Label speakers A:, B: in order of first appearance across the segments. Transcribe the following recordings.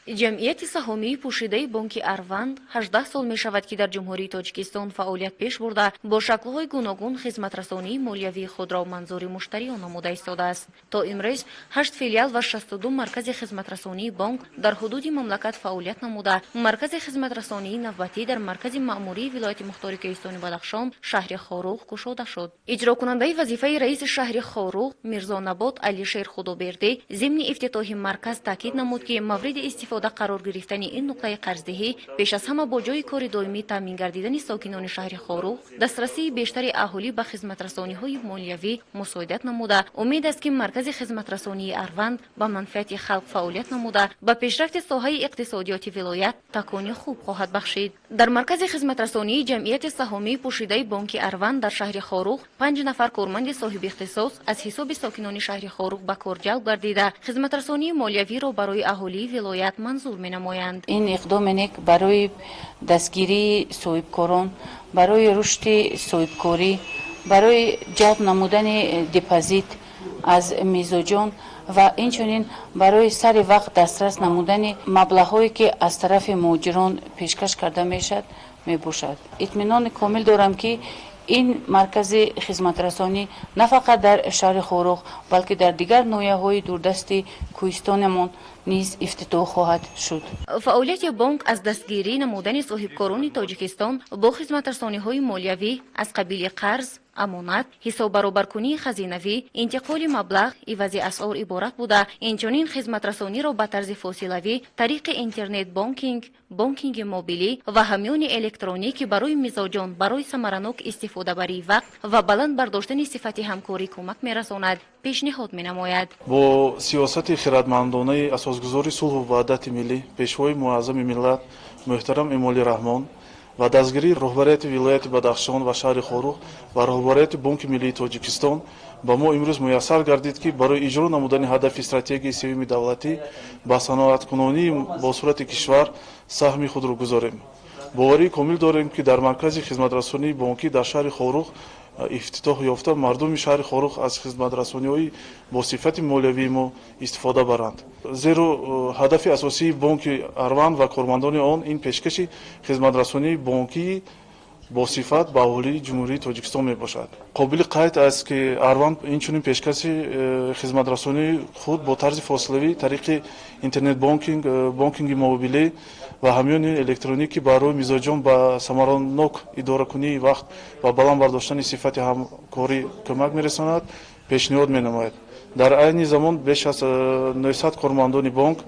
A: Ҷамъияти саҳомии пӯшидаи бонки Арванд 18 сол мешавад, ки дар Ҷумҳурии Тоҷикистон фаъолият пеш бурда, бо шаклҳои гуногун хизматрасонии молиявии худро манзури муштариён намуда истодааст. То имрӯз ҳашт филиал ва 62 маркази хизматрасонии бонк дар ҳудуди мамлакат фаъолият намуда, маркази хизматрасонии навбатӣ дар маркази маъмурии вилояти мухтори Кӯҳистони Бадахшон, шаҳри Хоруғ кушода шуд. Иҷрокунандаи вазифаи раиси шаҳри Хоруғ Мирзонабот Алишер Худобердӣ зимни ифтитоҳи марказ таъкид намуд, ки мавриди истифода қарор гирифтани ин нуқтаи қарздиҳӣ пеш аз ҳама бо ҷойи кори доимӣ таъмин гардидани сокинони шаҳри Хоруғ, дастрасии бештари аҳолӣ ба хизматрасониҳои молиявӣ мусоидат намуда, умед аст, ки маркази хизматрасонии Арванд ба манфиати халқ фаъолият намуда, ба пешрафти соҳаи иқтисодиёти вилоят такони хуб хоҳад бахшид. Дар маркази хизматрасонии ҷамъияти саҳомии пӯшидаи бонки Арванд дар шаҳри Хоруғ панҷ нафар корманди соҳиби ихтисос аз ҳисоби сокинони шаҳри Хоруғ ба кор ҷалб гардида, хизматрасонии молиявиро барои аҳолии вилоят манзур менамоянд.
B: Ин иқдоми нек барои дастгирии соҳибкорон, барои рушди соҳибкорӣ, барои ҷалб намудани депозит аз мизоҷон ва инчунин барои сари вақт дастрас намудани маблағҳое, ки аз тарафи муҳоҷирон пешкаш карда мешавад, мебошад. Итминони комил дорам, ки ин маркази хизматрасонӣ на фақат дар шаҳри Хоруғ, балки дар дигар ноҳияҳои дурдасти кӯҳистонамон низ ифтитоҳ хоҳад шуд.
A: Фаъолияти бонк аз дастгирӣ намудани соҳибкорони Тоҷикистон бо хизматрасониҳои молиявӣ аз қабили қарз, амонат, ҳисоббаробаркунии хазинавӣ, интиқоли маблағ, ивази асъор иборат буда, инчунин хизматрасониро ба тарзи фосилавӣ тариқи интернет бонкинг, бонкинги мобилӣ ва ҳамёни электронӣ, ки барои мизоҷон барои самаранок истифодабарии вақт ва баланд бардоштани сифати ҳамкорӣ кӯмак мерасонад, пешниҳод менамояд.
C: Бо сиёсати хирадмандонаи асосгузори сулҳу ваҳдати миллӣ, Пешвои муаззами миллат муҳтарам Эмомалӣ Раҳмон ва дастгирии роҳбарияти вилояти Бадахшон ва шаҳри Хоруғ ва роҳбарияти Бонки миллии Тоҷикистон ба мо имрӯз муяссар гардид, ки барои иҷро намудани ҳадафи стратегияи сеюми давлатӣ ба саноаткунонии босуръати кишвар саҳми худро гузорем. Боварии комил дорем, ки дар маркази хизматрасонии бонкӣ дар шаҳри Хоруғ ифтитоҳ ёфта, мардуми шаҳри Хоруғ аз хизматрасониҳои бо сифати молиявии мо истифода баранд, зеро ҳадафи асосии бонки Арванд ва кормандони он ин пешкаши хизматрасонии бонкии босифат ба аҳолии Ҷумҳурии Тоҷикистон мебошад. Қобили қайд аст, ки Арванд инчунин пешкаши хизматрасонии худ бо тарзи фосилавӣ тариқи интернет бонкинг, бонкинги мобилӣ ва ҳамёни электронӣ, ки барои мизоҷон ба самаранок идоракунии вақт ва баланд бардоштани сифати ҳамкорӣ кӯмак мерасонад, пешниҳод менамояд. Дар айни замон беш аз 900 кормандони бонк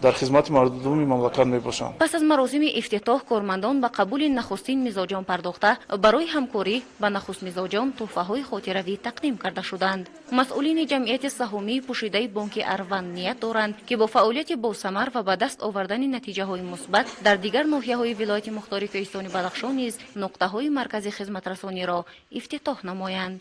C: дар хизмати мардуми мамлакат мебошанд.
A: Пас аз маросими ифтитоҳ кормандон ба қабули нахустин мизоҷон пардохта, барои ҳамкорӣ ба нахуст мизоҷон тӯҳфаҳои хотиравӣ тақдим карда шуданд. Масъулини ҷамъияти саҳомии пӯшидаи бонки Арванд ният доранд, ки бо фаъолияти босамар ва ба даст овардани натиҷаҳои мусбат дар дигар ноҳияҳои вилояти мухтори Кӯҳистони Бадахшон низ нуқтаҳои маркази хизматрасониро ифтитоҳ намоянд.